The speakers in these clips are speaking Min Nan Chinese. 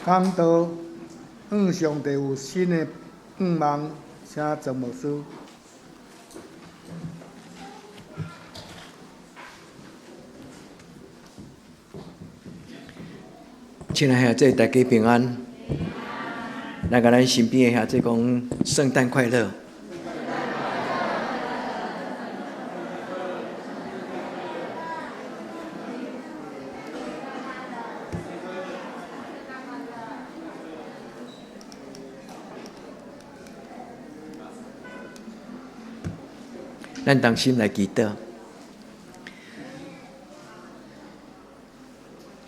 講道，向上帝有新的願望，請鄭牧師。親愛兄弟，大家平安。來共咱身邊的兄弟講，聖誕快樂。咱同心來祈禱。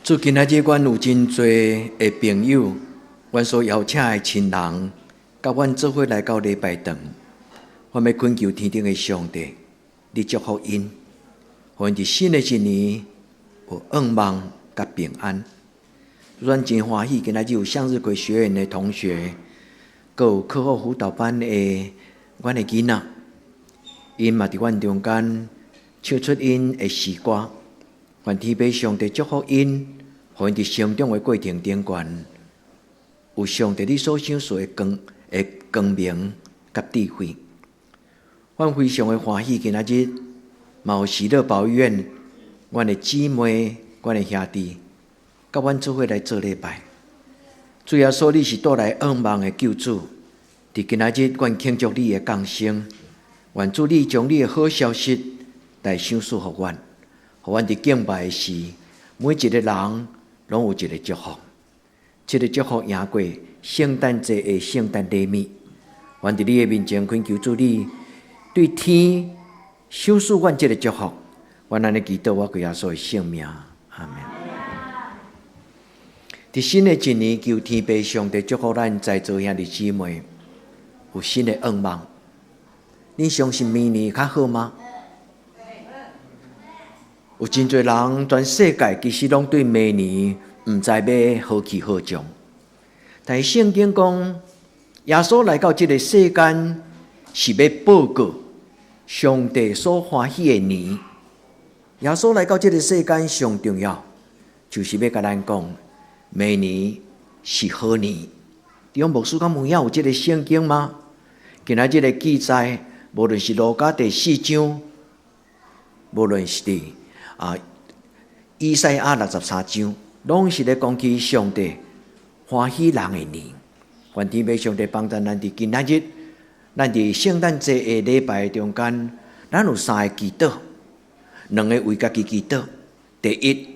主，今仔日阮有真濟的朋友，阮所邀請的親人，佮阮做伙來到禮拜堂。我欲懇求天頂的上帝，你祝福𪜶，予𪜶佇新的一年有願望佮平安。阮真歡喜，今仔日有向日葵學院的同學，閣有課後輔導班的阮的囡仔，𪜶嘛佇阮中間唱出𪜶的詩歌。願天父上帝祝福𪜶，予𪜶佇成長的過程頂懸，有上帝你所賞賜的光明佮智慧。阮非常的歡喜，今仔日嘛有喜樂保育院，阮的姊妹、阮的兄弟，佮阮做伙來做禮拜。主耶穌，你是帶來願望的救主，佇今仔日，阮慶祝你的降生。願主你將你的好消息來賞賜予阮，予阮佇敬拜的時，每一個人攏有一個祝福。這個祝福贏過聖誕節的聖誕禮物。願佇你的面前懇求主你對天賞賜阮這個祝福。阮按呢祈禱，我歸耶穌的聖名，阿們。佇新的一年，求天父上帝祝福咱在座兄弟姊妹有新的願望。你相信明年較好嗎？有真濟人，全世界其實攏對明年毋知欲何去何從。但是聖經講，耶穌來到這個世間是欲報告上帝所歡喜的年。耶穌來到這個世間上重要，就是欲共咱講，明年是好年。弟兄牧師敢有影有這個聖經嗎？今仔這個記載，無論是路加第四章，無論是佇以賽亞63章，攏是咧講起上帝歡喜人的年。願天父上帝幫助咱佇今仔日，咱佇聖誕節的禮拜中間，咱有三个祈禱，兩个為家己祈禱。第一，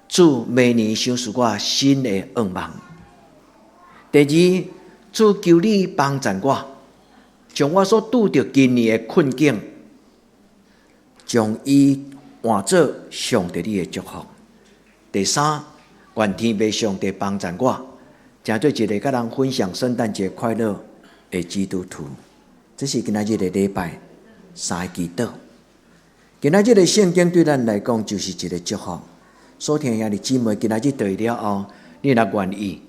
主明年賞賜我新的願望。第二，主求你幫助我，將我所拄著今年的困境，將伊換做上帝你的祝福。第三，願天父上帝幫助我，成做一個佮人分享聖誕節快樂的基督徒。這是今仔日的禮拜三个祈禱。今仔日的聖經對咱來講就是一個祝福。所聽兄弟姊妹，今仔日回去了後，你若願意，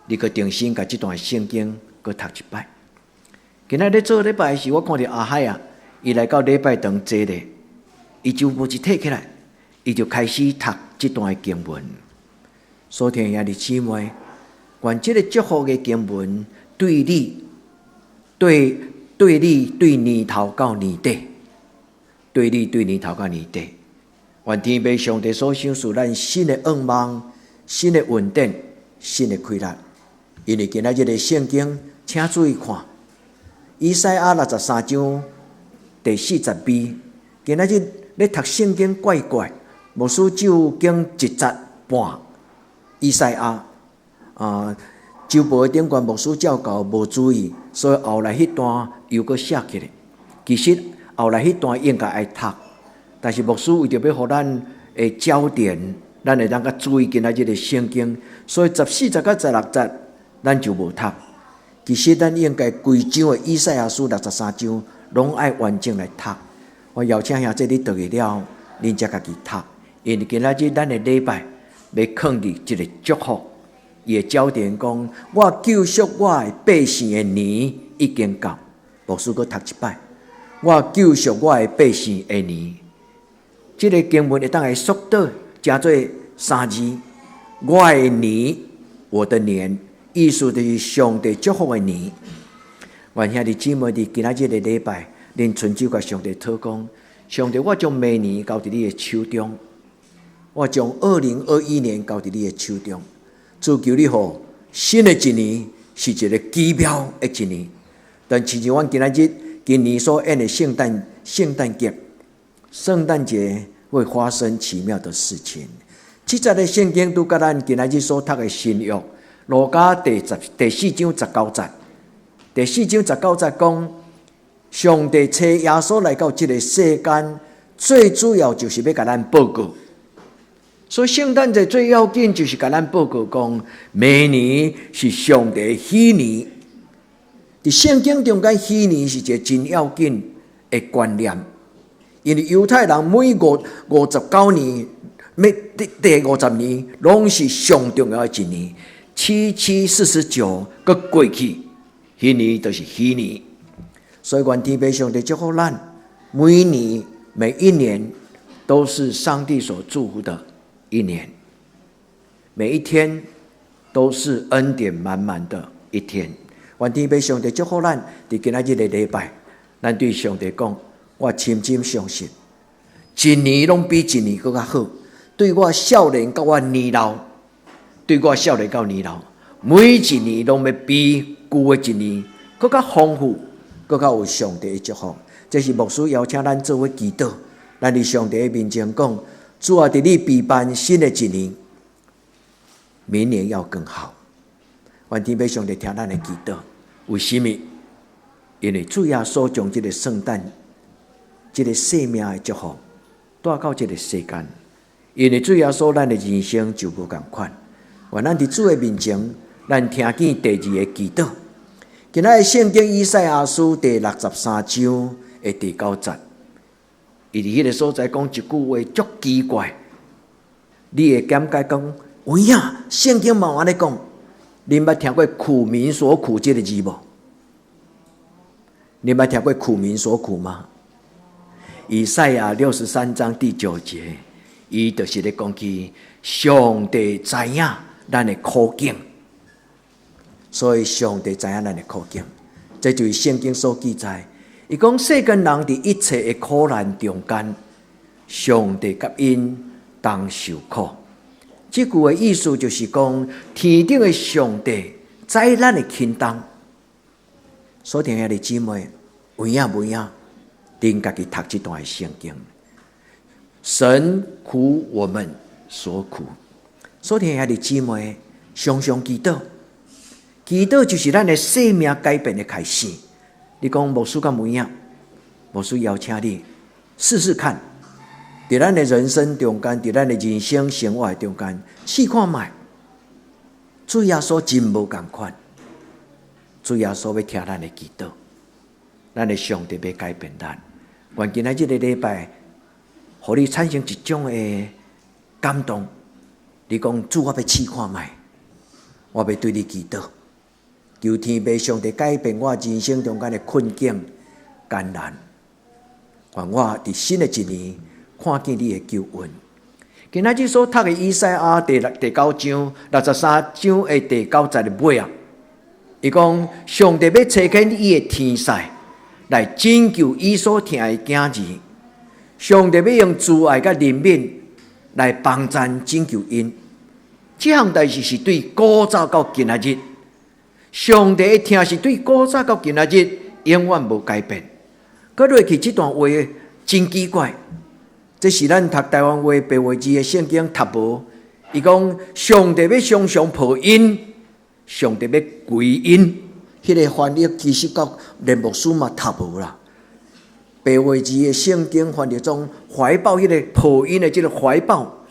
你閣重新共這段聖經閣讀一擺。今仔日做禮拜時，我看著阿海啊，伊來到禮拜堂坐咧，伊就無一提起來，伊就開始讀這段經文。所聽兄弟姊妹，願這個祝福的經文對你、對對你、對年頭到年底，對你對年頭到年底，願天父上帝所賞賜咱新的願望、新的恩典、新的氣力。因為今仔日的聖經，請注意看，以賽亞63章第4節尾，今仔日咧讀聖經怪怪，牧師只有經一節半。以賽亞啊，周報頂懸牧師教導無注意，所以後來彼段又閣寫起來。其實後來彼段應該愛讀，但是牧師為著欲予咱的焦點，咱會當較注意今仔日的聖經，所以14節佮16節咱就無讀。其實咱應該規章的以賽亞書六十三章攏愛完整來讀。我邀請兄弟你轉去了，恁才家己讀。因為今仔日咱的禮拜欲囥佇一個祝福，伊的焦點講：我救贖我的百姓的年已經到。牧師閣讀一擺，我救贖我的百姓的年。這個經文會當會縮短，成做三字。我的年，我的年，意思就是上帝祝福的年。願兄弟姊妹佇今仔日的禮拜，恁伸手共上帝討講：上帝，我將明年交佇你的手中，我將2021年交佇你的手中。主求你予新的一年是一个奇妙的一年。但親像阮今仔日今年所演的聖誕節，聖誕節會發生奇妙的事情。這節的聖經拄佮咱今仔日所讀的新約，路加第四章十九節，第四章十九節講，上帝差耶穌來到這个世間，最主要就是欲共咱報告。所以聖誕節最要緊就是共咱報告講，明年是上帝喜年。佇聖經中間，喜年是一个真要緊的觀念，因為猶太人每59年，每第50年，攏是上重要的一年。七七四十九閣過去，彼年就是喜年。所以願天父上帝祝福咱，每年每一年都是上帝所祝福的一年，每一天都是恩典滿滿的一天。願天父上帝祝福咱，佇今仔日的禮拜，咱對上帝講：我深深相信，一年攏比一年閣較好。對我少年到我年老，對我少年到年老，每一年攏欲比舊的一年閣較豐富，閣較有上帝的祝福。這是牧師邀請咱做伙祈禱，咱佇上帝的面前講：主啊，佇你備辦新的一年，明年要更好。願天父上帝聽咱的祈禱。為什麼？因為主耶穌將這个聖誕、這个生命的祝福帶到這个世間。因為主耶穌，咱的人生就無仝款。願咱佇主的面前，咱聽見第二个祈禱。今仔日聖經以賽亞書第63章的第九節，伊佇彼个所在講一句話，足奇怪。你會感覺講，有影聖經嘛有按呢講？恁捌聽過苦民所苦這个字無？你捌聽過苦民所苦嗎？以賽亞63章第九節，伊就是咧講起上帝知影咱的苦境，所以上帝知影咱的苦境，這就是聖經所記載。伊講世間人佇一切的苦難中間，上帝佮𪜶同受苦。這句的意思就是講，天頂的上帝知咱的輕重。所以兄弟姊妹，有影無影？恁家己讀這段的聖經，神苦我們所苦。所以兄弟姊妹，常常祈禱，祈禱就是咱的生命改變的開始。你講牧師敢有影？牧師邀請你試試看，佇咱的人生中間，佇咱的人生生活中間，試看覓。主耶穌真無仝款，主耶穌欲聽咱的祈禱，咱的上帝欲改變咱。願今仔這个禮拜，予你產生一種的感動。你講主，我欲試看覓，我欲對你祈禱，求天父上帝改變我人生中間的困境艱難。願我佇新的一年看見你的救恩。今仔日所讀的以賽亞第九章63章的第九節的尾啊，伊講上帝欲差遣伊的天使來拯救伊所疼的囝兒，上帝欲用慈愛佮憐憫來幫贊拯救𪜶。這項代誌是對古早到今仔日，上帝的疼是對古早到今仔日永遠無改變。閣落去這段話真奇怪，這是咱讀台灣話白話字的聖經讀無。伊講上帝欲常常抱𪜶，上帝欲歸𪜶。彼个翻譯其實到連牧師嘛讀無啦。白話字的聖經翻譯中懷抱彼个抱𪜶的這个懷抱，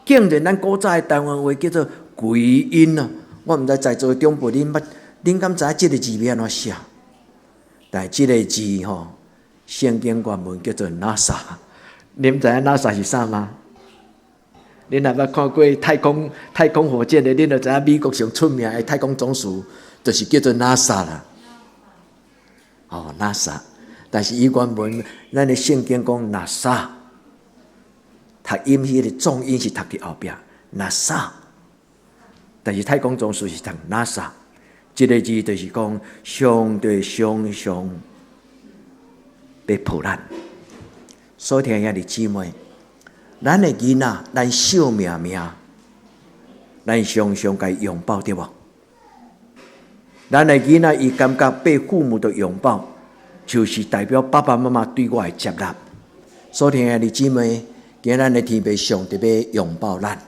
竟然咱古早的台灣話叫做歸𪜶啊！我毋知在座的長輩恁捌，恁敢知影這个字欲按怎寫？但這个字吼，聖經原文叫做 NASA，恁知影 NASA 是啥嗎？恁若捌看過太空火箭的，恁就知影美國上出名的太空總署就是叫做 NASA 啦。哦，NASA，但是伊原文咱的聖經講 NASA，讀音彼个重音是讀佇後壁，NASA。但是太空總署是讀 NASA，這个字就是講上帝常常欲抱咱。所以，兄弟姊妹，咱的囡仔，咱惜命命，咱常常共擁抱，對無？咱的囡仔伊感覺被父母的擁抱，就是代表爸爸媽媽對我的接納。所以，兄弟姊妹，今咱的天父上帝欲擁抱咱，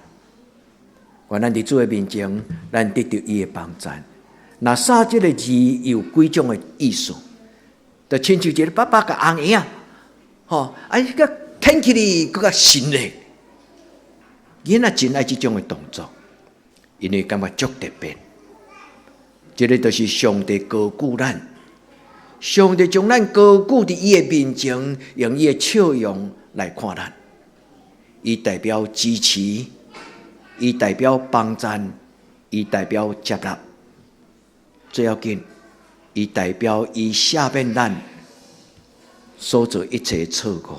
願咱佇主的面前，咱得著伊的幫贊。那撒這个字有幾種的意思，就親像一个爸爸共紅嬰仔，吼，啊，閣牽起來，閣較親咧。囡仔真愛這種的動作，因為感覺足特別。這个就是上帝高舉咱，上帝將咱高舉佇伊的面前，用伊的笑容來看咱。伊代表支持，伊代表幫贊，伊代表接納。最要緊，伊代表伊赦免咱所做一切錯誤。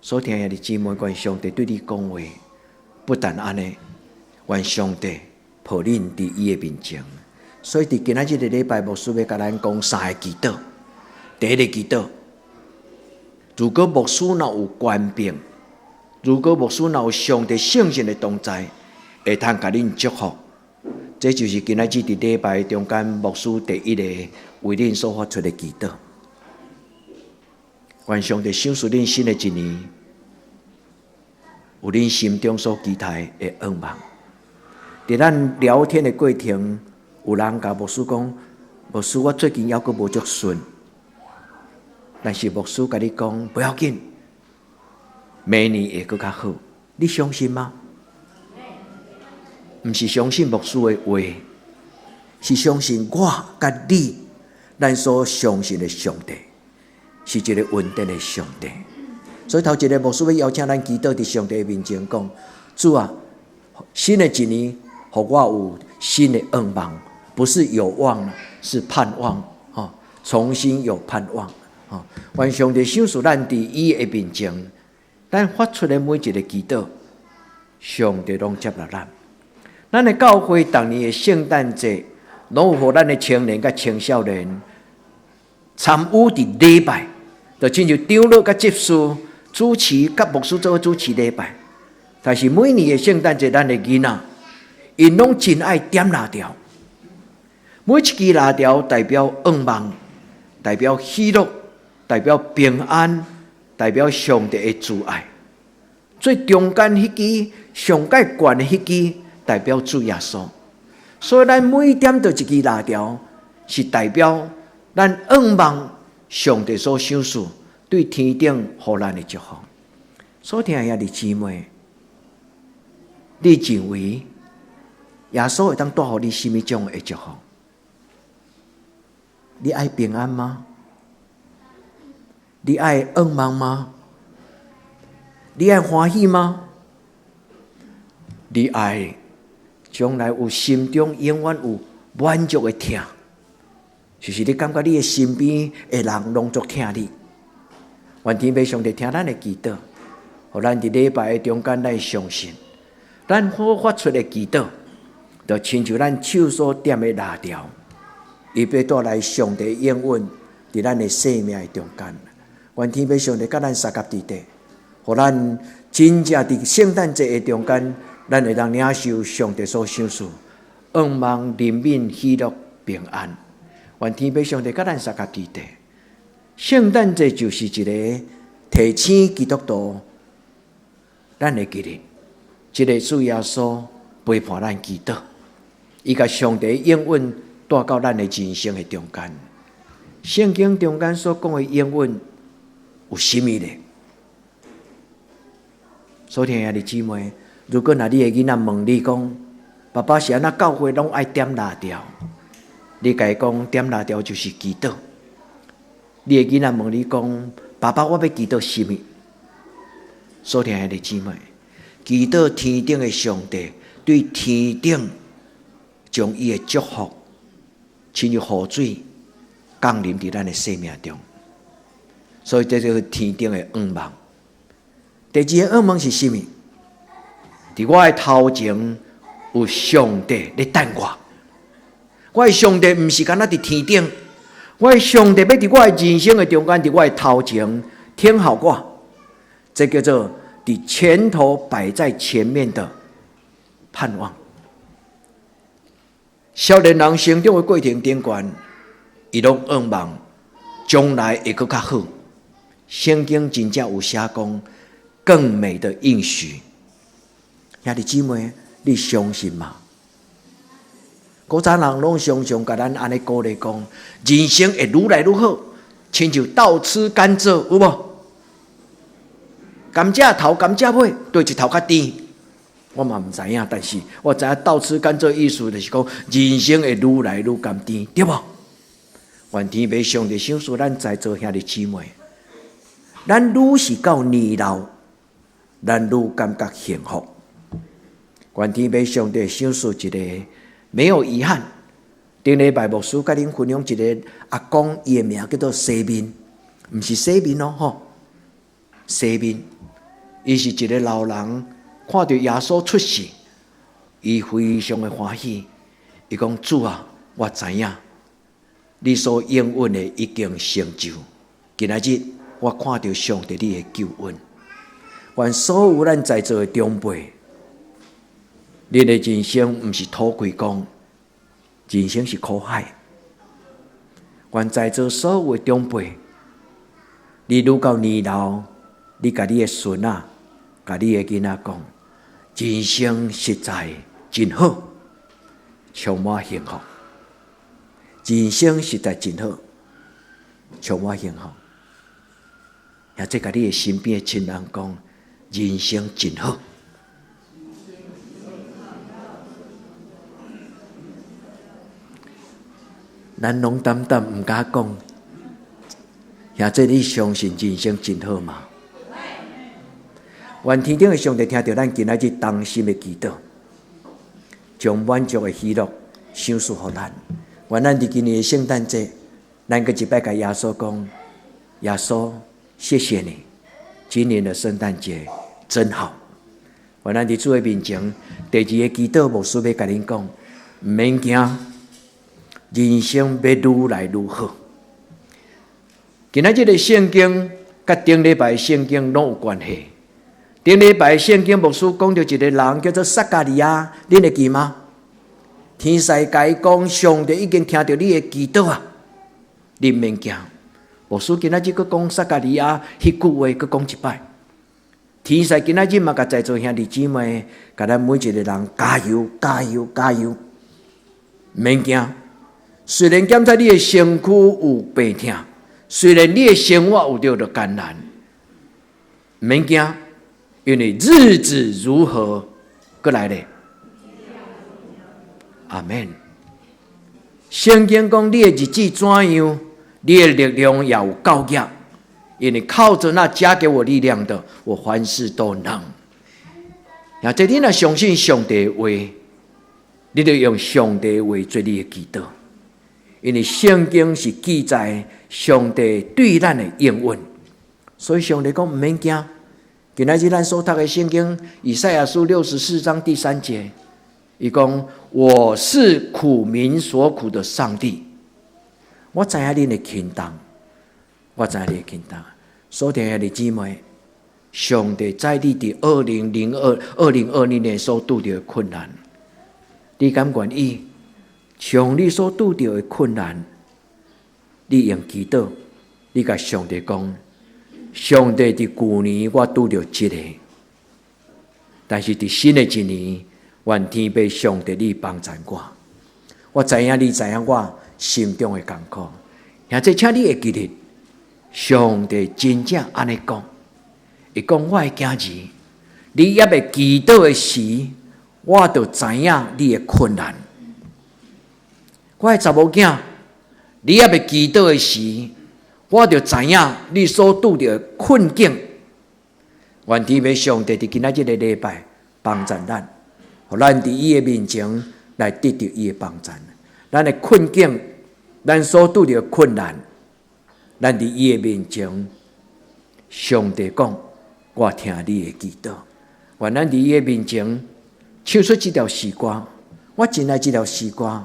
所聽兄弟姊妹，願上帝對你講話，不但按呢，願上帝抱恁佇伊的面前。所以，佇今仔這个禮拜，牧師欲共咱講三个祈禱。第一个祈禱，如果牧師若有權柄，如果牧師若有上帝聖神的同在，會通共恁祝福。這就是今仔日佇禮拜中間，牧師第一个為恁所發出的祈禱。願上帝賞賜恁新的一年，有恁心中所期待的願望。佇咱聊天的過程，有人共牧師講：“牧師，我最近猶閣無足順。”但是牧師共你講，不要緊，明年會閣較好。你相信嗎？毋是相信牧師的話，是相信我佮你，咱所相信的上帝是一个穩定的上帝。所以頭一个牧師欲邀請咱祈禱佇上帝面前講：主啊，新的一年，予我有新的願望，不是有望，是盼望。吼，重新有盼望。吼，願上帝賞賜咱佇伊的面前，咱發出的每一个祈禱，上帝攏接納咱。咱的教會逐年的聖誕節，攏有予咱的青年佮青少年參與佇禮拜，就親像長老佮執事主持，佮牧師做伙主持禮拜。但是每年的聖誕節，咱的囡仔，𪜶攏真愛點蠟燭。每一支蠟燭代表願望，代表喜樂，代表平安，代表上帝的慈愛。最中間彼支上蓋懸的彼支，代表主耶穌。所以咱每點著一支蠟燭，是代表咱願望上帝所賞賜對天頂予咱的祝福。所以聽兄弟姊妹，你認為耶穌會當帶予你啥物種的祝福？你愛平安嗎？你愛願望嗎？你愛歡喜嗎？你愛將來有心中永遠有滿足的疼，就是你感覺你的身邊的人攏足疼你。願天父上帝聽咱的祈禱，予咱佇禮拜的中間來相信，咱所發出的祈禱，就親像咱手所點的蠟燭，伊欲帶來上帝應允佇咱的生命的中間。願天父上帝佮咱相佮佇底，予咱真正佇聖誕節的中間，咱會當領受上帝所賞賜，願望、憐憫、喜樂、平安。願天父上帝佮咱相佮佇底。聖誕節就是一个提醒基督徒，咱會記得，這个主耶穌陪伴咱祈禱，伊共上帝應允帶到咱的人生的中間。聖經中間所講的應允有啥物呢？所聽兄弟姊妹，如果若你的囡仔問你講，爸爸是按怎教會攏愛點蠟燭？你共伊講點蠟燭就是祈禱。你的囡仔問你講，爸爸，我欲祈禱啥物？所聽兄弟姊妹，祈禱天頂的上帝對天頂將伊的祝福，親像雨水降臨佇咱的生命中。所以這就是天頂的願望。第二个願望是啥物？佇我的頭前有上帝咧等我。我的上帝毋是干焦佇天頂，我的上帝欲佇我的人生的中間，佇我的頭前聽候我。這叫做佇前頭擺在前面的盼望。少年人成長的過程頂懸，伊攏向望將來會閣較好。聖經真正有寫講更美的應許。兄弟姊妹，你相信嗎？古早人攏常常共咱按呢鼓勵講，人生會愈來愈好，親像倒吃甘蔗，有無？甘蔗頭、甘蔗尾，佗一頭較甜？我嘛毋知影，但是我知影倒吃甘蔗意思就是講，人生會愈來愈甘甜，對無？願天父上帝賞賜咱在座兄弟姊妹，咱愈是到年老，咱愈感覺幸福。願天父上帝賞賜一个沒有遺憾。頂禮拜牧師共恁分享一个阿公，伊的名叫做西面，毋是洗面哦，吼，西面，伊是一个老人，看著耶穌出世，伊非常的歡喜。伊講，主啊，我知影你所應允的已經成就。今仔日我看著上帝你的救恩，願所有咱在座的長輩，恁的人生毋是土歸公，人生是苦海。願在座所有的長輩，你愈到年老，你共你的孫仔、共你的囡仔講，人生實在真好，充滿幸福。人生實在真好，充滿幸福。或者共你的身邊的親人講，人生真好。咱攏膽膽毋敢講，兄弟，你相信人生真好嗎？願天頂的上帝聽著咱今仔日同心的祈禱，將滿足的喜樂賞賜予咱。願咱佇今年的聖誕節，咱閣一擺共耶穌講：耶穌，謝謝你，今年的聖誕節真好。願咱佇主的面前，第二个祈禱，牧師欲共恁講，毋免驚，人生欲愈來愈好。今仔這个聖經，佮頂禮拜聖經攏有關係。頂禮拜聖經牧師講著一个人叫做撒迦利亞，恁會記嗎？天使共伊講，上帝已經聽著你的祈禱啊，你毋免驚。牧師今仔日閣講撒迦利亞彼句話，閣講一擺。天使今仔日嘛，共在座兄弟姊妹，共咱每一个人加油、加油、加油，毋免驚。雖然檢查你的身軀有病痛，雖然你的生活有著著艱難，毋免驚，因為日子如何閣來咧？阿們。聖經講你的日子怎樣，你的力量也有夠額，因為靠著那加給我力量的，我凡事都能。若這你若相信上帝的話，你就用上帝的話做你的祈禱。因為聖經是記載上帝對咱的應允，所以上帝講毋免驚。今仔日咱所讀的聖經以賽亞書64章第3節，伊講：我是苦民所苦的上帝，我知影恁的輕重，我知影恁的輕重。所聽兄弟姊妹，上帝知你佇2020年所拄著的困難，你敢願意？將你所拄著的困難，你用祈禱，你共上帝講：上帝佇舊年我拄著這个，但是佇新的一年，願天父上帝你幫助我。我知影你知影我心中的艱苦，兄弟，請你會記得，上帝真正按呢講，伊講我的囝兒，你猶未祈禱的時，我就知影你的困難。我的查某囝，你猶未祈禱的時，我就知影你所拄著的困境。願天父上帝佇今仔這个禮拜幫助咱，予咱佇伊的面前來得著伊的幫助。咱的困境，咱所拄著的困難，咱佇伊的面前，上帝講：我聽你的祈禱。願咱佇伊的面前，唱出這條詩歌，我真愛這條詩歌，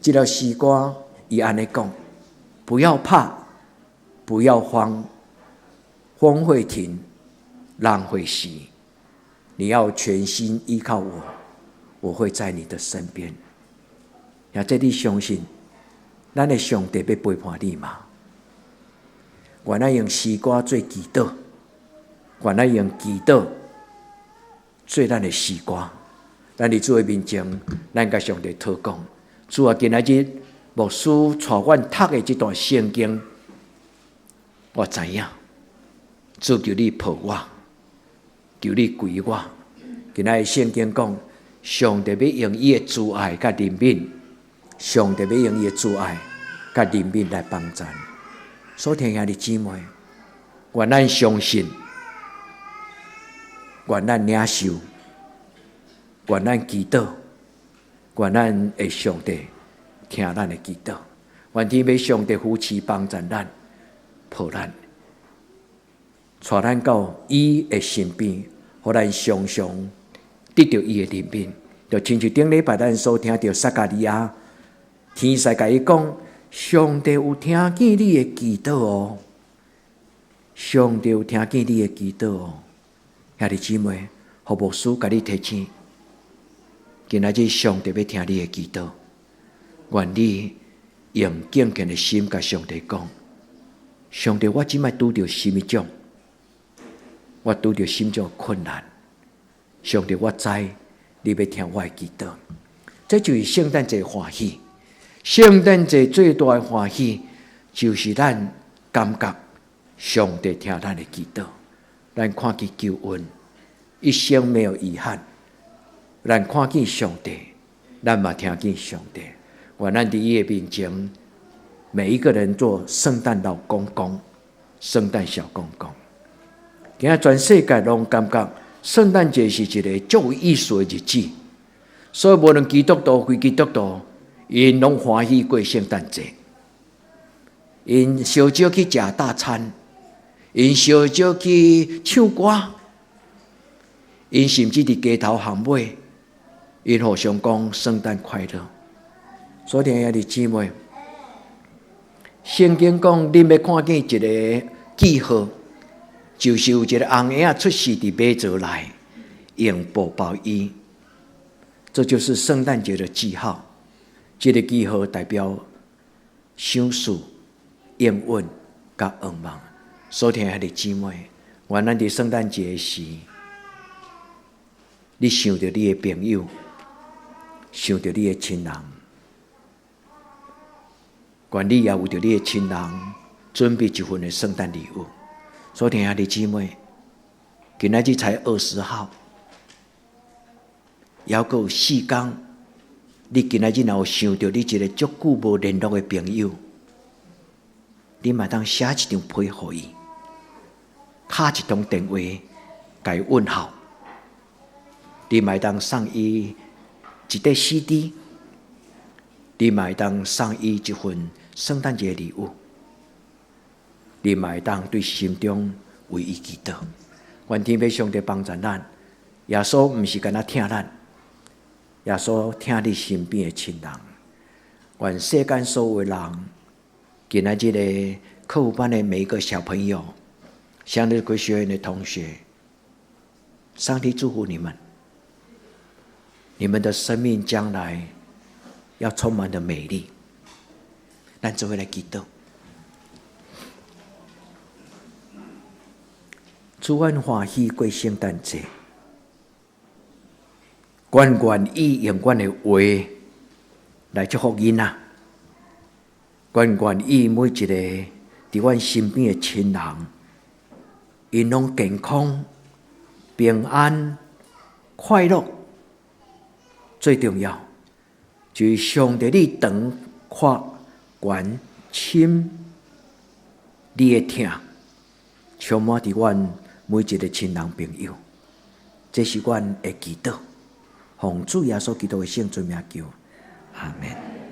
這條詩歌伊按呢講：不要怕，不要慌，風會停，浪會息，你要全心依靠我，我會在你的身邊。也這你相信，咱的上帝欲陪伴你嗎？願咱用詩歌做祈禱，願咱用祈禱做咱的詩歌。咱佇主的面前，咱共上帝禱告。主啊，今仔日牧師帶阮讀的這段聖經，我知影。主求你抱我，求你歸我。今仔日聖經講，上帝欲用伊的慈愛佮憐憫，上帝欲用伊的慈愛佮憐憫來幫咱。所聽兄弟姊妹，願咱相信，願咱領受，願咱祈禱，願咱的上帝聽咱的祈禱。願天父上帝扶持幫助咱，抱咱，帶咱到伊的身邊，予咱常常得著伊的憐憫。就親像頂禮拜咱所聽著撒迦利亞天使共伊講，上帝有聽見你的祈禱哦，上帝有聽見你的祈禱哦，兄弟姊妹，予牧師共你提醒，今仔日上帝欲聽你的祈禱，願你用敬虔的心共上帝講，上帝，我這擺拄著啥物種，我拄著啥物種困難，上帝，我知你欲聽我的祈禱，這就是聖誕節歡喜。聖誕節最大的歡喜，就是咱感覺上帝聽咱的祈禱，咱看見救恩，一生沒有遺憾。咱看見上帝，咱嘛聽見上帝。願咱佇伊的面前，每一個人做聖誕老公公、聖誕小公公。今仔全世界攏感覺聖誕節是一個足有意思的日子，所以無論基督徒、非基督徒，𪜶攏歡喜過聖誕節，𪜶相招去食大餐，𪜶相招去唱歌，𪜶甚至佇街頭巷尾，𪜶互相講聖誕快樂。所以兄弟姊妹，聖經講，恁欲看見一個記號，就是有一個紅嬰仔出世佇馬槽內，用布包伊，這就是聖誕節的記號。這個記號代表賞賜、應允佮願望。所聽兄弟姊妹，願咱佇聖誕節時，你想著你的朋友，想著你的親人，願你也為著你的親人準備一份的聖誕禮物。所聽兄弟姊妹，今仔日才20號，猶閣有4工。你今仔日若有想著你一個足久無聯絡的朋友，你嘛當寫一張批予伊，敲一通電話，共伊問候。你嘛當送伊一塊 CD，你嘛當送伊一份聖誕節禮物，你嘛當對心中為伊祈禱。願天父上帝幫助咱，耶穌毋是干焦疼咱。耶穌疼你身邊的親人，願世間所有的人，今仔日的課輔班的每一個小朋友，向日葵學院的同學，上帝祝福你們，你們的生命將來要充滿的美麗。咱做伙來祈禱，主，阮歡喜過聖誕節。阮願意用阮的話來祝福囡仔，阮願意每一個佇阮身邊的親人，𪜶攏健康、平安、快樂。最重要就是上帝你長闊懸深，你的疼充滿佇阮每一個親人朋友，這是阮的祈禱。奉主耶穌基督的聖尊名求，阿門。